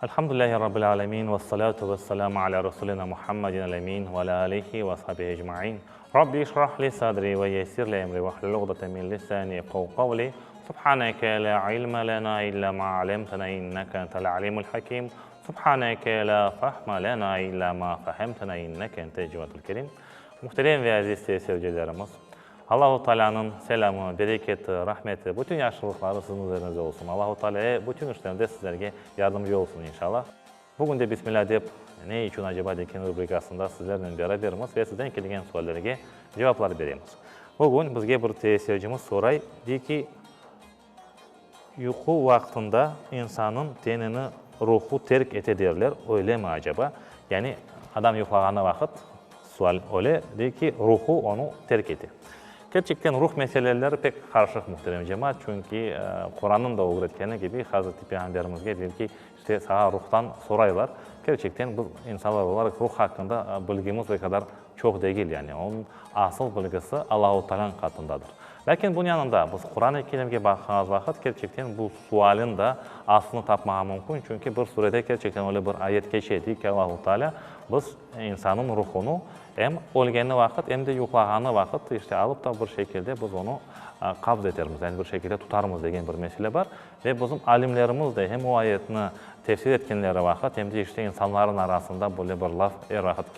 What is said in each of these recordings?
Elhamdülillahi Rabbil alemin, vessalatu vesselamu ala Rasulina Muhammedin el-emin ve ala alihi ve ashabihi ecmain. Rabbi işrah li sadri ve yessir li emri vahlul uqdeten min lisani yefqahu qavli. Subhaneke la ilme lena illa ma alemtena inneke entel alimul hakim. Subhaneke la fahme lena illa ma fehemtena inneke entel cevadul kerim. Muhterem ve aziz seyircilerimiz, Allahu Taalânıñ selâmı, bereketi, rahmeti, bütün yahşılıqları siziñ üzeriñizde olsun. Allahu Taalâ bütün işlerinde sizlerge yardımcı olsun, inşallah. Bugün de Bismillâ dep, Ne içün aceba degen rubrikasında sizlernen berabermiz ve sizden kelgen suallerge cevaplar beremiz. Bugün bizge bir seyircimiz soray, dey ki, Yuqu vaqtında insannıñ tenini ruhu terk ete derler, öylemi acaba? Yani adam yuqlağanı vaqıt, sual öyle, dey ki, ruhu onı terk ete. Kerçekten ruh meseleleri pek qarışıq, muhterem cemaat, çünki Qurannıñ da ögretkeni kibi, Hazreti Peyğamberimizge dey ki, işte saña ruhtan soraylar. Kerçekten biz insanlar olaraq ruh haqqında bilgimiz o qadar çoq degil, yani onıñ asıl bilgisi Allahu Taalânıñ qatındadır. Lâkin bunıñ yanında biz Quran-ı Kerimge baqqanımız vaqıt, kerçekten bu sualin da aslını tapmağa mümkün, çünki bir surede kerçekten öyle bir ayet keçe, dey ki Allahu Taalâ, biz insannıñ ruhunı em ölgeni vaqıt, em de yuqlağanı vaqıt, işte, alıp da bir şekilde biz onı qabz etermiz, yani bir şekilde tutarmız degen bir mesele bar. Ve bizim alimlerimiz de hem o ayetni tefsir etkenleri vaqıt, hem de işte insanların arasında böyle bir laf er vaqıt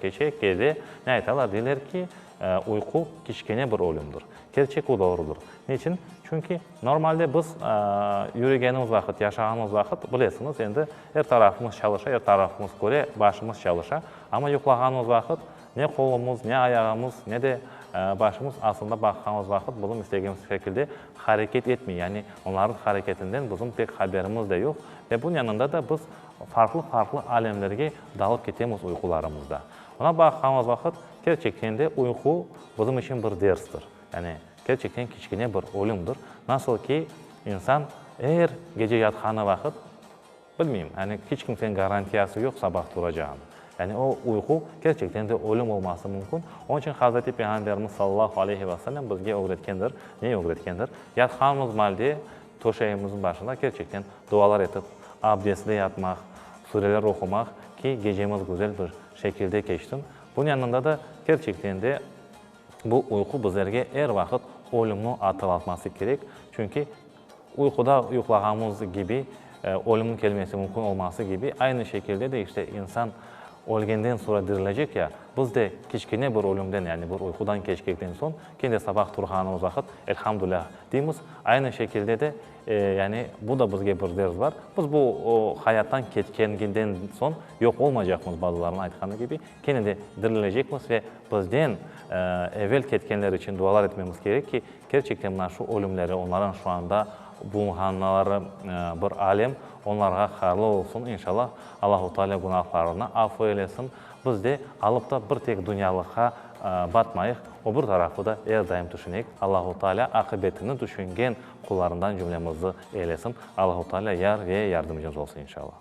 keçe, keze, ne aytalar, deyler ki, uyqu kiçkene bir ölümdir. Kerçek o doğrudır. Neçün? Çünki normalde biz yürügenimiz vaqıt, yaşağanımız vaqıt, bilesiñiz, endi er tarafımız çalışa, er tarafımız köre, başımız çalışa. Amma yuqlağanımız vaqıt Ne qolumız, ne ayağımız, ne de başımız aslında baqqanımız vaqıt bizim istegimiz şekilde hareket etmey, yani onlarnıñ hareketinden bizim pek haberimiz de yoq ve bunıñ yanında da biz farqlı-farqlı alemlerge dalıp ketemiz uyqularımızda. Oña baqqanımız vaqıt, kerçekten de uyqu bizim içün bir derstir, yani kerçekten kiçkene bir ölümdir. Nasıl ki, insan er gece yatqanı vaqıt, Bilmeyim, yani hiç kimseniñ garantiyası yoq sabah turacağını. Yani o uyqu kerçekten de ölüm olması mümkün. Onıñ içün Hazreti Peyğamberimiz sallallahu aleyhi ve sellem bizge ögretkendir. Neyi ögretkendir? Yatqanımız malde töşeğimizniñ başında kerçekten dualar etip, abdestli yatmaq, sureler oqumaq ki, gecemiz güzel bir şekilde keçsin. Bunıñ yanında da kerçekten de bu uyqu bizlerge er vaqıt ölümni atırlatması kerek. Çünki Uyquda yuqlağanımız kibi, ölümniñ kelmesi mümkün olması kibi, aynı şekilde de işte insan ölgenden soñra dirilecek ya, biz de kiçkene bir ölümden, yani bir uyqudan keçkekten soñ, kene de sabah turğanımız vaqıt, Elhamdülâh, deymiz. Aynı şekilde de, yani bu da bizge bir ders bar. Biz bu hayattan ketkenginden soñ yoq olmaycaqmız, bazılarınıñ aytqanı kibi, kene de dirilecekmiz ve bizden evel ketkenler içün dualar etmemiz kerek ki, Kerçekten mına şu ölümleri, onlarıñ şu anda bulunğanları bir alem, onlarğa hayırlı olsun, inşallah, Allahu Teala günahlarını afu eylesin, biz de alıp da bir tek dünyalıqqa batmayıq, o bir tarafı da er daim tüşüneyik, Allahu Teala aqibetini tüşüngen qullarından cümlemizi eylesin, Allahu Teala yar ve yardımcımız olsun, inşallah.